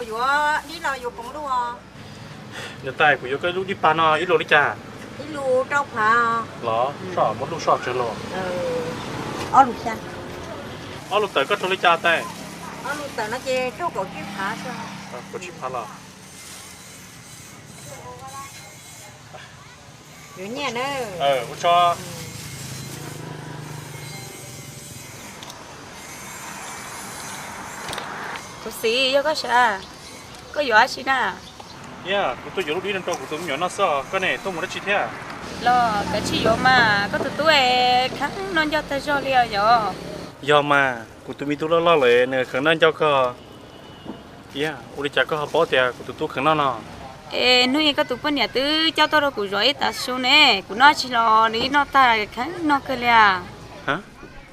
Yuav dib no yuav poob lub? Niam tais, kuv yuav koj lub dib pag no ib lus li cas? Ib lus rau phav. Los soj, muab lub soj tsawg lus? Ob lus xya. Ob lus tawm koj raug li cas tais? Ob lus tawm no ces raug kaum tsib phav. Kaum tsib phav los. Yuav nyiaj na. Ua tso. Kuv xis, yog koj sav, koj yuav dab tsi na? Yog, kuv tuaj yuav lub dib no rau kuv tus me nyuam noj xwb os, koj ne tuaj mus dab tsi thiab? Los kav tsij yuav mas, koj tus tub es kheev noj ncauj tag zog li os yog. Yog mas, kuv tus me tub loj loj lawm nws kheev noj ncauj koj. Yog, ua li cas koj ho paub tias kuv tus tub kheev noj no? Es hnub ib koj tus poj niam twb coj tuaj rau kuv zov ib tav su ne, kuv noj tsis los nws ib noj tag kheev noj kawg li.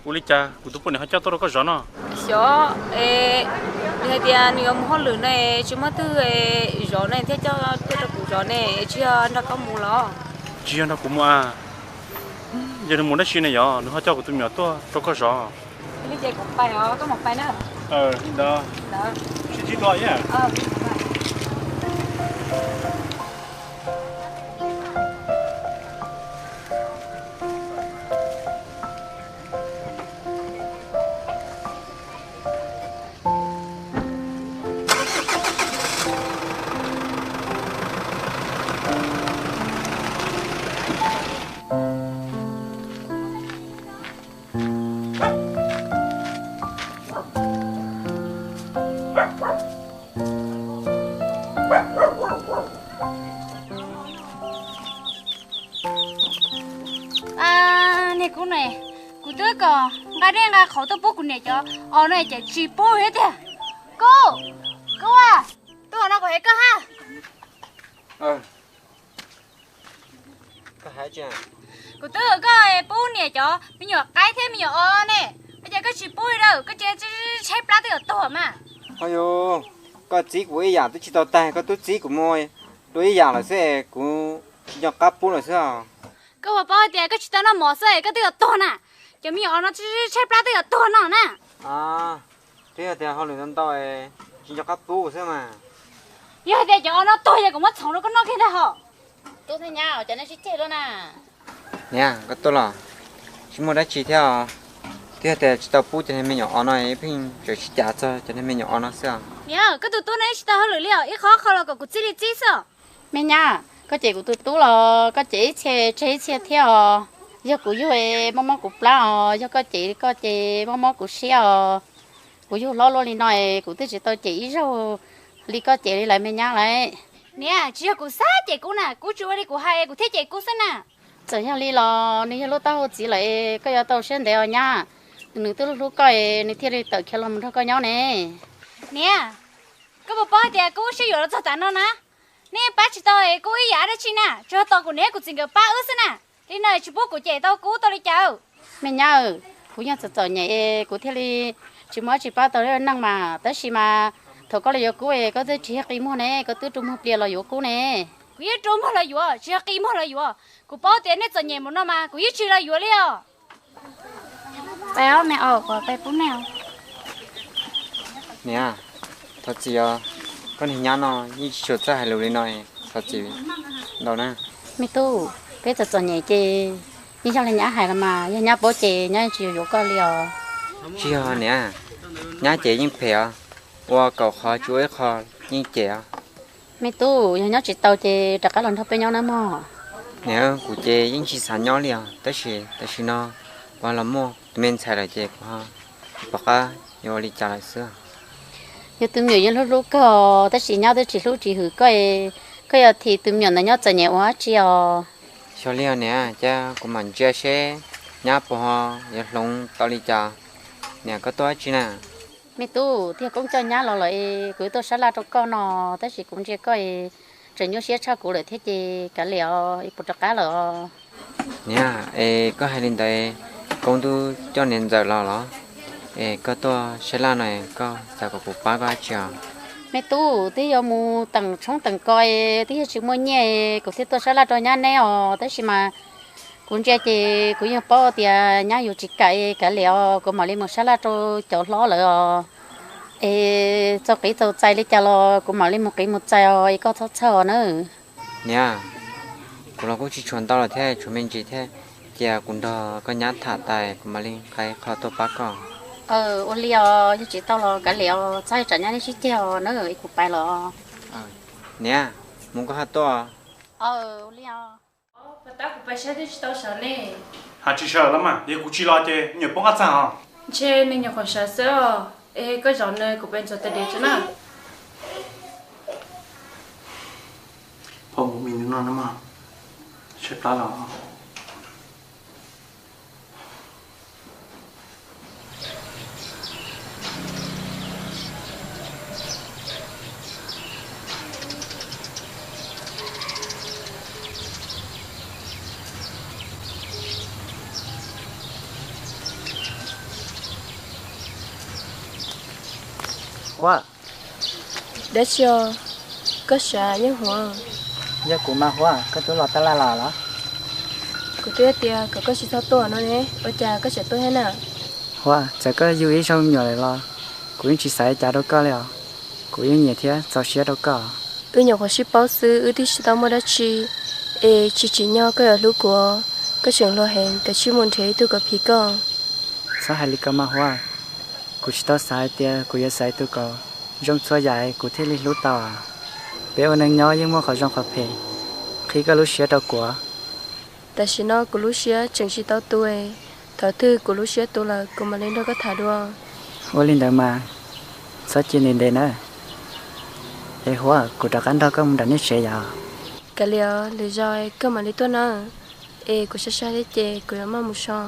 Ua li cas kuv tus poj niam ho coj tuaj rau koj zov no? Xyov, es nws hais tias nws yuav mus hauj lwm no, tsis muaj twg zov ne thiaj coj tuaj rau kuv zov ne, tsis yog nrog koj mus los? Tsis yog nrog kuv mus a. Yog nws mus dab tsi ne yog nws ho coj kuv tus me nyuam tuaj rau koj zov? Li ces kuv pais os, koj mus pais na. Sib ntsib dua. Niag Kub ne, kuv twb kom nqa dej nqa qhauv tuaj pub kuv niam cov os no ces tsis pub thiab tiag. Kub, Kub a, tuaj no kuv hais koj ha. Kuv twb kom koj pub niam cov me nyuam qaib thiab me nyuam os ne, ua cas koj tsis pub li lawm, koj cia tshaib plab twb yuav tuag mas. Ho yus, koj txib kuv ib yam twb tsis tau tag, koj twb txib kuv mus dua ib yam lawm xwb, kuv tsis nco qab pub lawm xwb os. Koj puas paub tias koj tsis tau noj mov xwb koj twb yuav tuag na, cov me nyuam os no tshaib plab twb yuav tuag no na. Twb yog tias hauj lwm ntau ntau, tsis nco qab pub xwb mas. Yog tias cov os no tuag ces kuv muab txhoov rau koj noj kiag ntag hos. Tub thiab nyab, cov nej sib ceg luaj na. Niam, koj tuaj los? Tsis muaj dab tsi thiab os. Twb yog tias tsis tau pub cov niag me nyuam os no, pheej tseem sib cav txog cov niag me nyuam os no xwb os. Niam, koj tus tub no yeej tsis tau hauj lwm li os, ib qho qho los kom kuv txib li txib xwb os. Me nyab, koj cem kuv tus tub los koj cem ib txhia tseg ib txhia thiab os. Yog kuv yug mob mob kuv plab os, yog koj cem koj ces mob mob kuv siab os. Kuv yug hlob luaj li no es kuv twb tsis tau cem ib zaug li koj cem li lawm me nyab lauj. Niam, tsis yog kuv xav cem Kub na, Kub tsis ua li kuv hais kuv thiaj cem Kub xwb na. Txawm yog li los nws yog lub taub hau txiv lawm, koj yuav tau siab ntev os nyab. Nws twb hlub hlub koj es nws thiaj li tawm khiav los mus nrog koj nyob ne. Niam, koj puas paub tias Kub siab yuam los txog tav no na? Nej pab tsis tau Kub ib yam dab tsi na, tsuas yog tos kuv niam kuv txiv nkawd pab wb xwb na. Li no tsis pub kuv cem tau Kub tau li cas. Me nyab, kuv yeej txom txom nyem es kuv thiaj li tsis muaj dab tsi pab tau neej mas, tab sis mas thaum koj los yuav Kub es koj twb tsis yog qi muag ne, koj twb rua muag plias los yuav Kub ne. Kuv yeej rua muag los yuav, tsis yog qi muag los yuav. Kuv paub tias nej txom nyem mus no mas kuv yeej tsis los yuav li os. Pais os me os, kuv pais pub nej os. Niam, thov txim os, koj niag nyab no yeej tsis tshua txawj hais lus li no, thov txim ntau na. Me tub, peb txom txom nyem ces yeej yog li nyab hais los mas, yog nyab paub ces nyab yeej tsis yuav yuav koj li os. Tsis yog niam, nyab ces yeej phem os, ua kaum qhov tsis ua ib qho yeej cem os. Me tub, yog nyob tsis tau ces rov qab los nrog peb nyob nawb mog. Niam, kuv ces yeej tsis xav nyob li os, tab sis tam sim no kuv los muaj tus me ntxhais lawm ces kuv ho tsis pom qab yuav ua li cas lawm xwb. Yog tus me nyuam yeej hlub hlub koj, tab sis nyab twb tsis hlub tsis hwm koj, koj yuav thim tus me nyuam ntawd nyob txom nyem ua dab tsi os? Xyov li os niam, cas kuv mam ntsia seb nyab puas ho yuav hloov tau li cas. Niam, koj tuaj dab tsi na? Me tub, tiag koob coj nyab los lawm es kuv tuaj sab laj rau koj no, tab sis kuv ntsia koj es tseem nyuaj siab tshaj kuv lawm thiab ces kav liam os, es puas rov qab lawm os? Niam, es koj hais li ntawd, koob twb coj niam ntxawm los los? Es koj tuaj sab laj no, koj xav kom kuv pab koj dab tsi os? Me tub, twb yuav mus teem tshoob teem kos es twb yog tsis muaj nyiaj es kuv thiaj tuaj sab laj rau nyab neb os, tab sis mas kuv ntsia ces kuv yeej paub tias nyab yus tsis kam es kav liam os, kuv mam li mus sab laj rau cov hlob lawm os. Es txaus qiv txaus txais li cas los kuv mam li mus qiv mus txais os, es koj txhob txhawj os nawb. Niam, kuv los kuj tsis tshua ntau lawm thiab, tshuav me ntsis thiab, cia kuv nrog koj nyab tham tas kuv mam li nqa qho tuaj pab koj. Ua li os, yog tsis tau los kav liam os, txhob tsam nyab nej sib ceg os nawb, es kuv pais los. Niam, mus koj ho tuaj. Ua li os. Puas tab kuv pais saib twb tsis tau sawv ne? Has tsis sawv los mas, yog kuv tsis los ces nyuam poob qab txag os. Ntshe nws nyuam qhuav sawv xwb os, es koj zaum nws kuv pais ntxuav tais diav tso na. Phob mus me nws no na mog, tshaib plab los. Huab. Dab tsi os? Koj xav nyob Huab? Yog kuv mas Huab, koj twb los tab laj los los? Kuv twb tias kom koj tsis txhob tuaj no ne, ua cas koj tseem tuaj thiab na? Huab, txawm koj yug ib zaug me nyuam lawm los kuv yeej tsis xav li cas rau koj li os. Kuv yeej nyiam thiab txaus siab rau koj. Wb nyuam qhuav sib paub xwb, wb twb tsis tau muaj dab tsi, es tsis tsim nyog koj yuav hlub kuv. Koj tseem hluas heev, kav tsij mus nrhiav ib tug kom phim koj. Txhob hais li ko mas Huab, kuv tsis tau xav hais tias kuv yuav xaiv tus kom zoo txhua yam kuv thiaj li hlub tau. Peb ua neej nyob yeej muaj qhov zoo qhov phem, qhib koj lub siab rau kuv. Tam sim no kuv lub siab tseem tsis tau tu, thaum twg kuv lub siab tu lawm kuv mam li nrog koj tham dua. Ua li ntawd mas, txhob cia ntev ntev na. Es Huab, kuv rov qab nrog koj mus nram nej tsev yom? Kav liam, lwm zaus koj mam li tuaj na. Es kuv sai sai thiab ces kuv yuav maj mus so.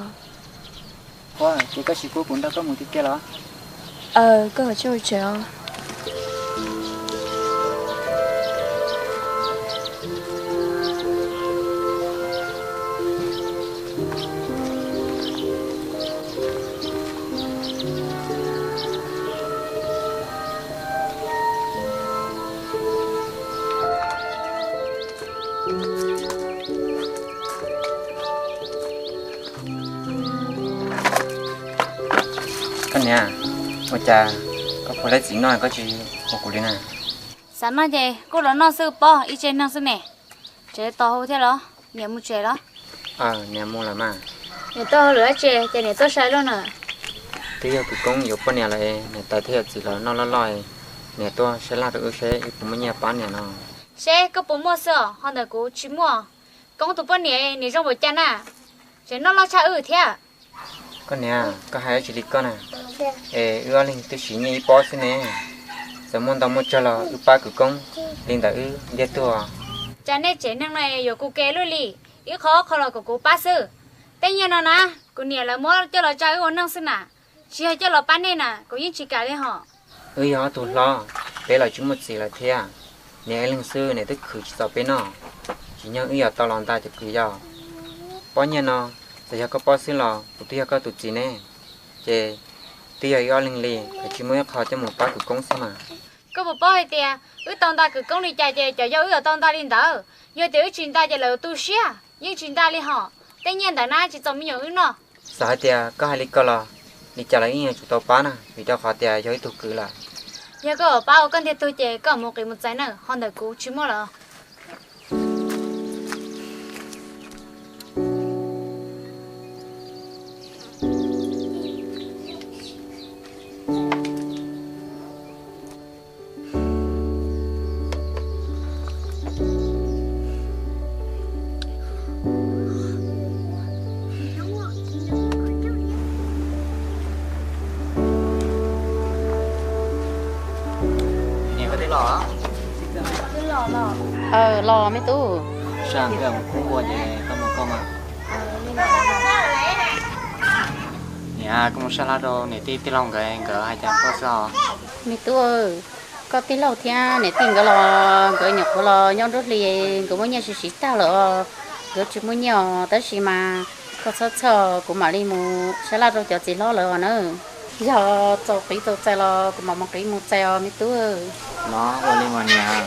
Huab, ces koj tsis pub kuv nrog koj mus tiag tiag los? Aws, koj mam tseem mus tsev os. Koj niam, ua cas koj puas laib txiv noj koj tsis hu kuv li na? Xav noj ces kuj los noj xwb pob, ib tse neeg xwb ne. Tsev tos hu thiab los? Niam mus tsev los? Niam mus lawm mas. Niam tuaj hu lwm dab tsi ces niam tuaj sai luaj na. Twb yog kwv Koob yuav poj niam lawm, niam tais thiaj yuav txiv los noj loj loj, niam tuaj sab laj rau wb seb wb puas muaj nyiaj pab niam no. Seb koj puas muaj xwb os, ho ntawm kuv tsis muaj. Koob tus poj niam niam zoo npaum cas na, tseem noj loj tshaj wb thiab. Koj niam, koj hais dab tsi li koj na? Es wb ob leeg twb siv nyiaj ib pob xwb ne. Txawm muaj ntau muaj tsawg los wb pab kwv Koob li ntawm wb ntiag tug. Cas nej tsev neeg no yuav kuv ke luaj li, ib qho ob qho los kom kuv pab xwb. Tej nyiaj no na, kuv niam lawv muab coj los tsa wb ua neej xwb na, tsis yog coj los pab nej na, kuv yeej tsis kam li hos. Wb yog ob tug hlob, peb los tsis muaj txiv lawm thiab. Niam ib leeg xwb niam twb khwv tsis txaus peb noj, tsim nyog wb yuav tau los nta cov kwv yau. Pob nyiaj no, txawm yog koj pob xwb los kuv twb yog koj tus txiv ne. Ces twb yog wb ob leeg li, kav tsij muab ib qho coj mus pab kwv Koob xwb mas. Koj puas paub hais tias wb tau nta kwv Koob li cas ces cov yau wb yuav tau nta li ntawd. Yog tias wb tsis nta ces lawv tu siab, yeej tsis nta li hos. Tej nyiaj ntawd na tsis txaus me nyuam wb noj. Xav hais tias koj hais li ko los, li cas los yeej yuav tsum tau pab na, vim rau qhov tias yog ib tug kwv lawm. Yog koj pab ua koj ntiag tug ces koj mus qiv mus txais na, ho ntawm kuv tsis muaj lawm. Niam, koj twb los? Los me tub. Sab nkawd mus khub npua ces koj mus koj mas. Niam, koj mus sab laj rau niam tij tij laug nkawd, nkawd hais cas koj xwb os? Me tub, koj tij laug thiab niam tij nkawd los nkawd nyuam qhuav los nyob nruab hli, nkawd muaj nyiaj siv siv tag lawm os. Nkawd tsis muaj nyiaj os, tab sis mas koj txhob txhawj, kuv mam li mus sab laj rau cov txiv hlob lawv os na. Yog txaus qiv txaus txais los kuv mam mus qiv mus txais os me tub. No ua li mas niam.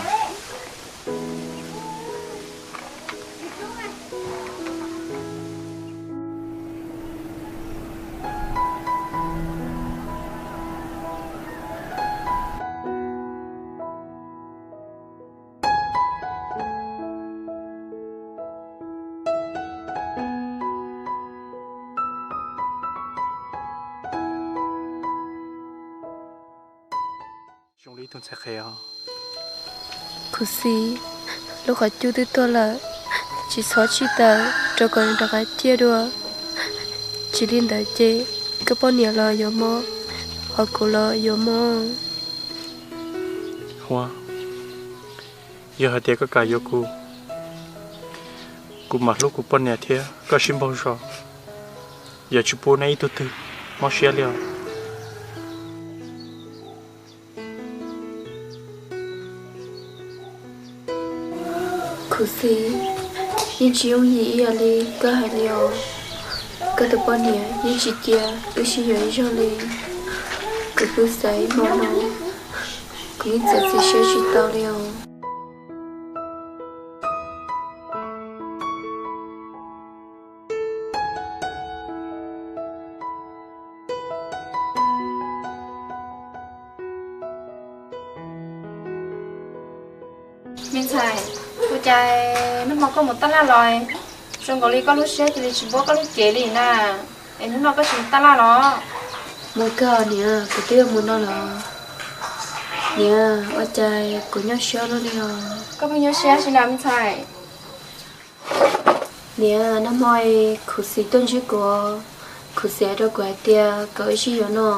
Ib tug ntxhais qhev os. Khuv xim, lub qhov cub twb tuag lawm, tsis txhob tshij tawm rau kom nws rov qab ciaj dua. Tsis li ntawd ces koj poj niam los yuav mob, ho kuv los yuav mob. Huab, yog hais tias koj kam yuav kuv, kuv mam hlub kuv poj niam thiab koj sib npaug zos. Yuav tsis pub neb ib tug twg mob siab li os. Khuv xim, yeej tsis yooj yim ib yam li koj hais li os. Koj tus poj niam yeej tsis cia wb sib yuav ib zaug li. Kuv pw xav ib hmo no, kuv yeej txiav txim siab tsis tau li os. Me ntxhais, ua cas hnub no koj mus tab laj los, zoo nkaus li koj lub siab cia li tsis npuab koj lub cev li na, es hnub no koj tsis mus tab laj los? Mus kawg niam, kuv twb yuav mus no los. Niam, ua cas kuv nyuaj siab luaj li os? Koj pheej nyuaj siab si na me ntxhais? Niam, nag hmo khuv xim tuaj ntsib kuv, khuv xim hais rau kuv hais tias kom wb sib yuav no,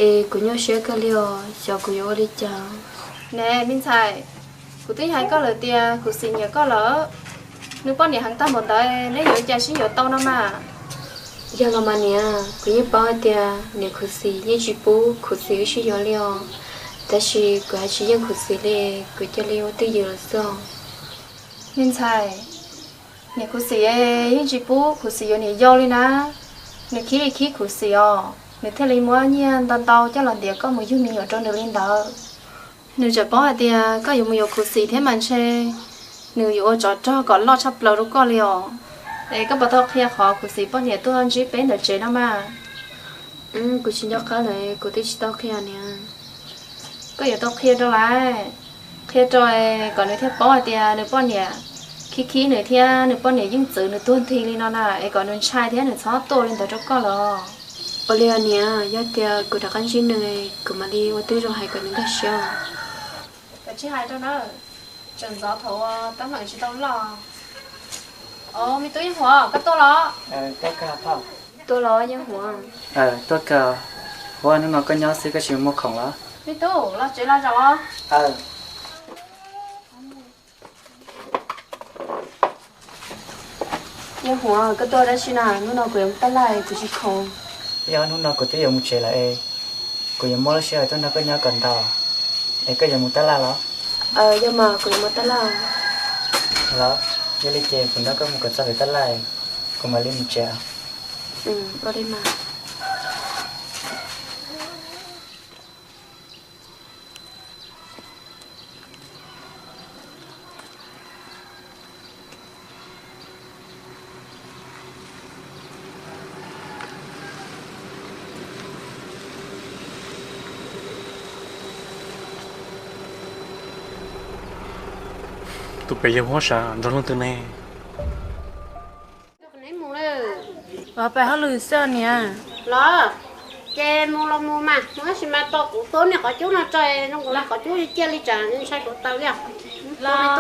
es kuv nyuaj siab kawg li os, xyov kuv yuav ua li cas. Ne me ntxhais, kuv twb hais koj lawm tias khuv xim nyiam koj lawm, nws poj niam heev tag npaum ntawd neb yuav ua cas sib yuav tau no mas? Yog los mas niam, kuv yeej paub hais tias niam khuv xim yeej tsis pub khuv xim wb sib yuav li os, tab sis kuv hais tsis yeej khuv xim li, kuv cia li ua twj ywm lawm xwb os. Me ntxhais, niam khuv xim yeej tsis pub khuv xim yuav niam yau li na. Nws khib li khib khuv xim os, nws thiaj li muab nyiaj ntau ntau coj los ntiav koj mus yug me nyuam rau nws li ntawd. Nws tseem paub hais tias koj yuav mus yuav khuv xim thiab mas ntshe nws yuav ua tsov rog kom loj tshaj plaws rau koj li os. Es koj puas tau qhia qhov khuv xim poj niam tuaj ntsib peb ntawm tsev no mas? Kuv tsis nco qab lawm, kuv twb tsis tau qhia niam. Koj yuav tau qhia rau lawv, qhia rau kom nws thiaj paub hais tias nws poj niam khib khib nws thiab nws poj niam yeej txwv nws tuag nthi li no na, es kom nws ntshai thiab nws txhob tuaj li ntawd rau koj los. Ua li os niam, yog tias kuv rov qab ntsib nws, kuv mam li ua twj zoo hais kom nws nkag siab. Koj tsis hais rau na, tseem ntxov thaum tab meem tsis tau loj. Os, me tub Yeej Huam, koj tuaj los? Tuaj los Yeej Huam. Tuaj kawg. Huab, hnub no koj nyob xwb koj tsis muaj khoom los? Me tub, los tsev los zaum. Yeej Huam, koj tuaj dab tsi na? Hnub no kuv yuav mus tab laj, kuv tsis khoom. Yog hnub no kuv twb yuav mus tsev lawm es, kuv yuav muab lub sij hawm tuaj nrog koj nyob kom ntau, es koj yuav mus tab laj los? Yog mas, kuv yuav mus tab laj. Los, yog li ces kuv nrog koj mus kom txog lwm tab laj, kuv mam li mus tsev. Ua li mas. Tus pem yawg Huab sav nrog leej twg ne? Pais hauj lwm xwb niam. Los, ces mus los mus mas, mus tab sis mas tos kuv tua niag qov cub no tso, zoo nkaus li qov cub ciaj li tsam ntshai kuv taws li. Los,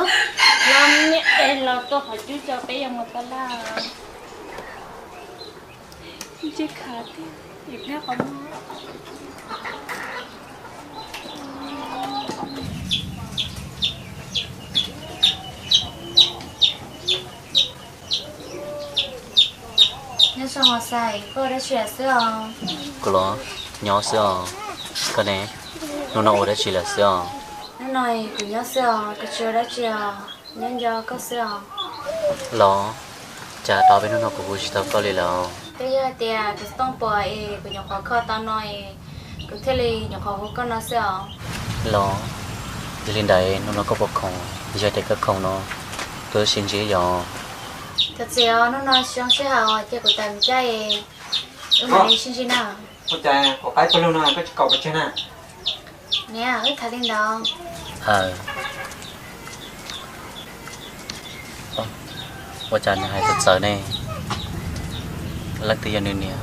los tua qov cub tso peb yuav mus tab laj. Ntsej khav tiag, neb qhov muag. Nyob zoo os Xais, koj ua dab tsi lawm xwb os? Kuv los nyob xwb os. Koj ne, hnub no ua dab tsi lawm xwb os? Hnub no kuv nyob xwb os, kuv tsis ua dab tsi os, nyob nco koj xwb os. Los, cas tau peb hnub no kuv hu tsis tau koj li lawm? Twb yog hais tias kuv xov tooj puas es kuv nyuam qhuav kho tau no es kuv thiaj li nyuam qhuav hu koj no xwb os. Los, yog li ntawd hnub no koj puas khoom? Yog tias koj khoom no, tuaj sib ntsib yom. Thov txim os, hnub no tsis zoo sij hawm os, cia kuv tawm mus caij es wb mam li sib ntsib na. Ua cas quav qaib pawg lug no koj tsis kom pov tseg na? Niam, wb tham li ntawd. Ua cas nws hais txawv txawv ne? Leej twg yog nws niam?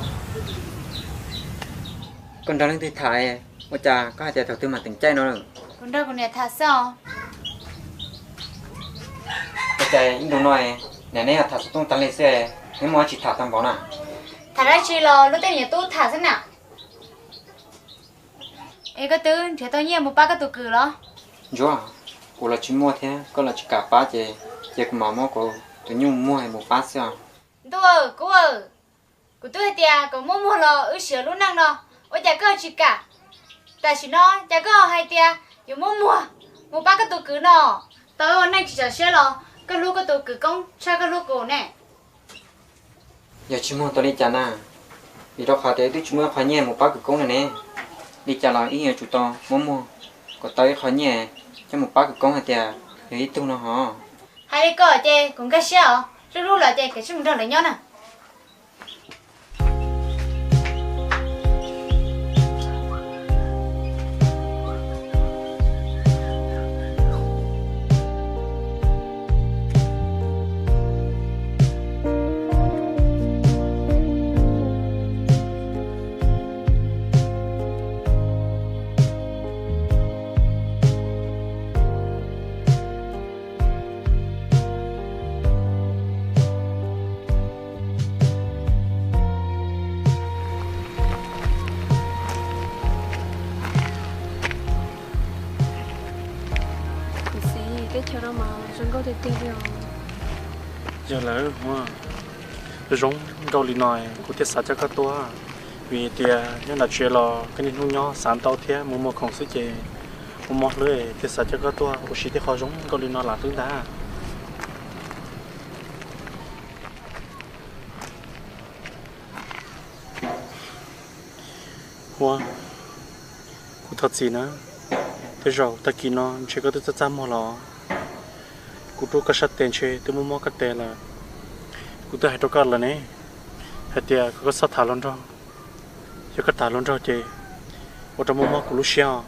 Koj nrog leej twg tham? Ua cas koj hais tias thaum twg mam teem caij no lawm? Kuv nrog kuv niam tham xwb os. Ua cas ib ntus no niam neb tham xov tooj tag li xwb, neb muaj dab tsi tham tag npaum na? Tham dab tsi los luag tej niam tub tham xwb na. Es koj twb nrhiav tau nyiaj mus pab koj tus kwv los? Ntsuag, kuv los tsis muaj thiab koj los tsis kam pab ces, ces kuv mam muab kuv tus nyuj muag mus pab xwb os. Ntuj aw, kuv aw, kuv twb hais tias kom muaj muag los wb siv lub neej no, ua cas koj tsis kam? Tam sim no cas koj hais tias yuav muab muag mus pab koj tus kwv no? Tau ua neej tsis txaus siab los koj hlub koj tus kwv koob tshaj koj hlub kuv ne. Yog tsis muag tau li cas na, vim rau qhov tias wb twb tsis muaj ib qho nyiaj mus pab kwv koob no ne. Li cas los wb yuav tsum tau muab muag kom tau ib qho nyiaj coj mus pab kwv koob hais tias yog ib tug no hos. Hais li ko ces kuv nkag siab os, hlub hlub lawv ces kav tsij mus nrog lawv nyob na. Kuv txiv, teb chaws no mas zoo nkauj tiag tiag li os. Yog lawm, zoo nkauj li no kuv thiaj xav coj koj tuaj, vim tias nyob nram tsev los koj niaj hnub nyob xav ntau thiab mus muag khoom xwb ces ua mob hlwb, thiaj xav coj koj tuaj ua si tej qho zoo nkauj li no lam hlwb ntag. Huab, kuv thov txim na, tej zaum tag kis no ntshe koj twb txaj txaj muag los, kuv rub koj sab tes ntshe twb mob mob koj tes lawm. Kuv twb hais rau koj lawm ne, hais tias kom koj txhob tham hluas nraug, yog koj tham hluas nraug ces ua rau mob mob kuv lub siab os.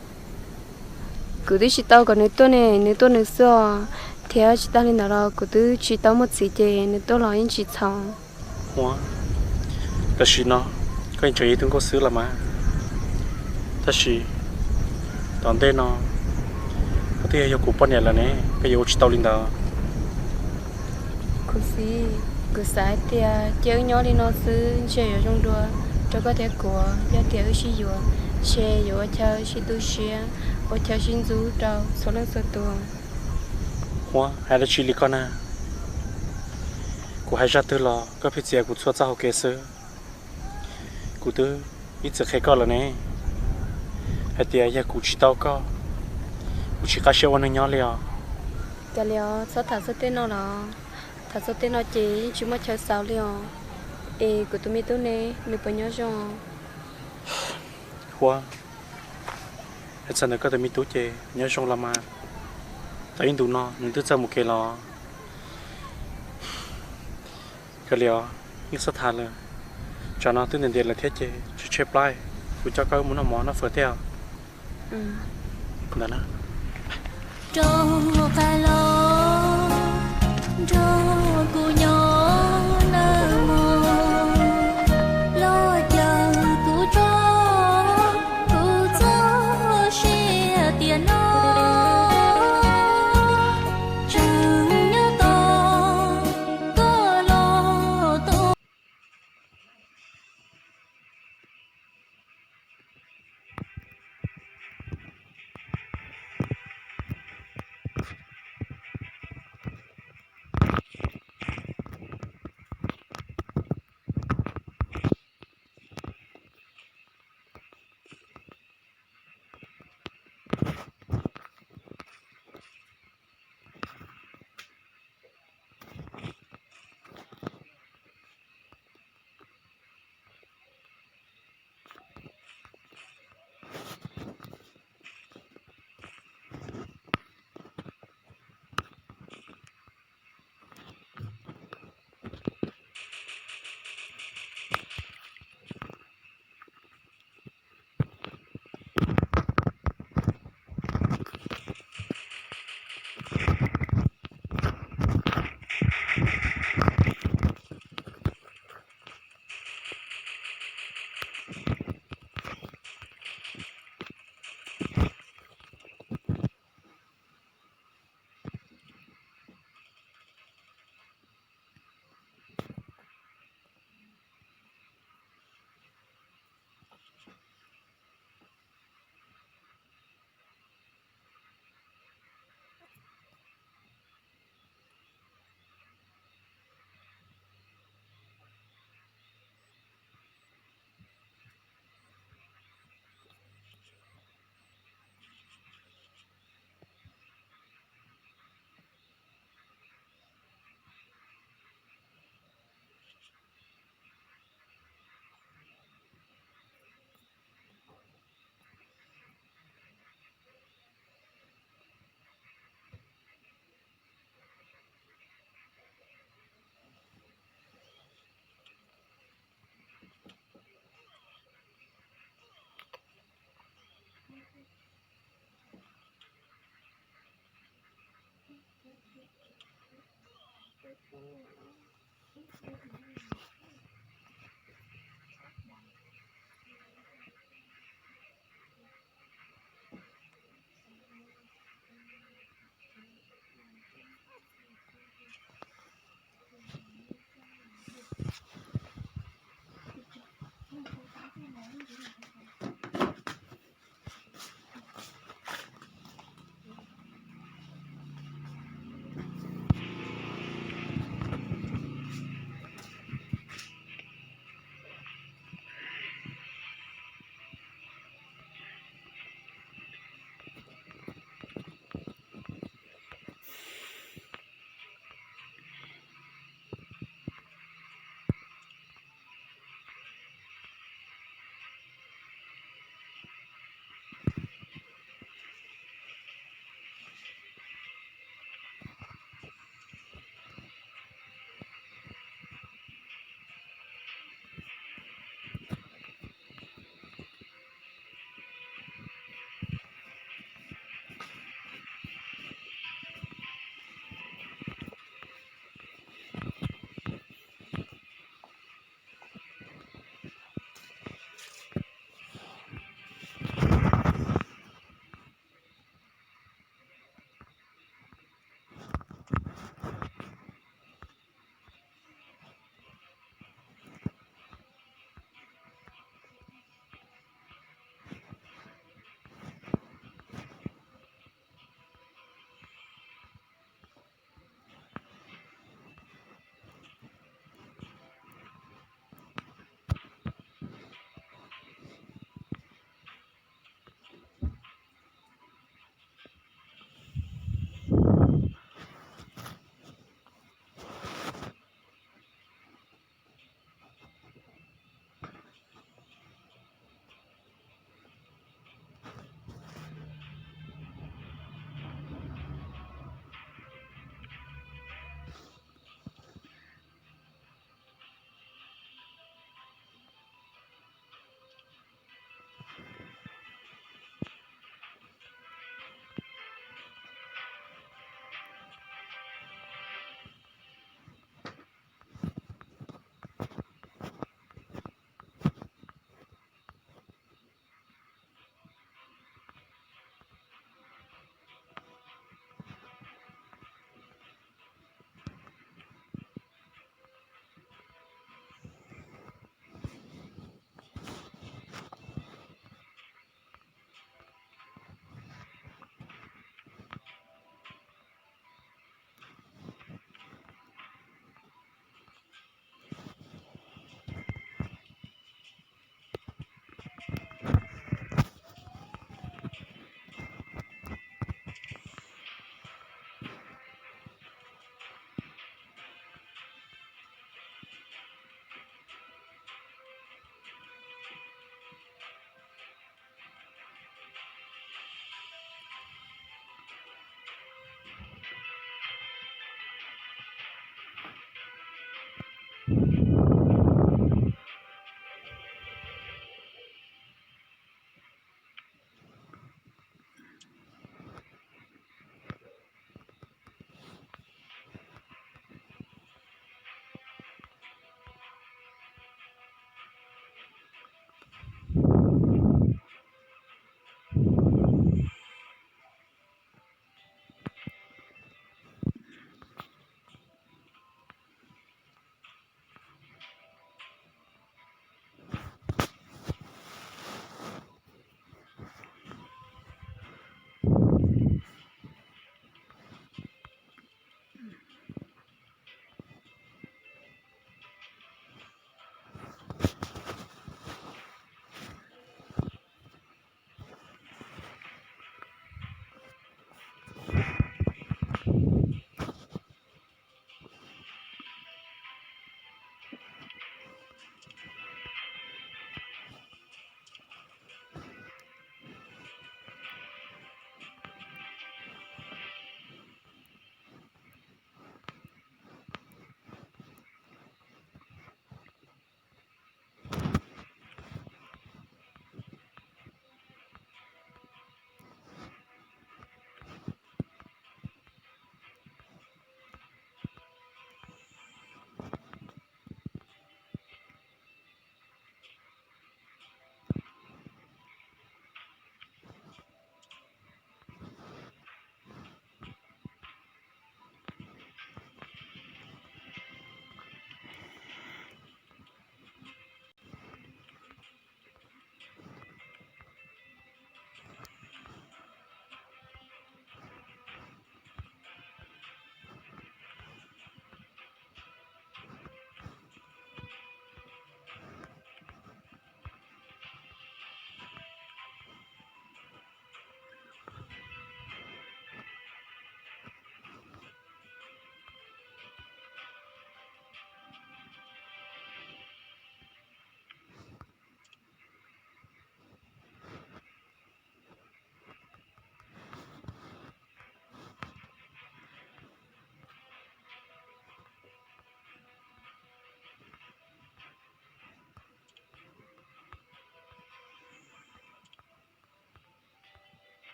Kuv twb tsis tau kom nws tuaj ne, nws tuaj nws xwb os, thiab tsis tag li ntawd los kuv twb tsis tau muaj txiv ces nws tuaj los yeej tsis txhaum. Huab, tam sim no koj yeej tseem yog ib tug nkauj xwb los mas, tab sis tom ntej no koj twb yog kuv poj niam lawm ne, koj yuav ua tsis tau li ntawd. Kuv txiv, kuv xav hais tias cia wb nyob li no xwb ntshe yuav zoo dua rau koj thiab kuv, yog tias wb sib yuav ntshe yuav ua chaw sib tu siab, ua chaw sib ntxub rau txhua leej txhua tus. Huab, hais dab tsi li koj na? Kuv hais zaj twg los koj pheej txiav kuv txhua txoj hau kev xwb. Kuv twb ib txwm qhia koj lawm ne, hais tias yog kuv tsis tau koj, kuv tsis qab siab ua neeg nyob li os. Cas li os, txhob tham txog tej no los, tham txog tej no ces yeej tsis muaj chaw xaus li os. Es kuv tus me tub ne, nws puas nyob zoo? Huab, hais txog ntawm koj tus me tub ces nyob zoo los mas, tau ib ntus no nws twb txawj mus kev los. Kawg li os, yeej txhob tham lawm. Tsam no twb ntiav ntiav lawm thiab ces tshaib tshaib plab, kuv coj koj mus noj mov noj fawm thiab os. Ntawd na. Rau qab los nrog kuv nyob nawb mog, los caw kuv tso kuv txoj sia tiam no, tseem nyob tos koj los tos.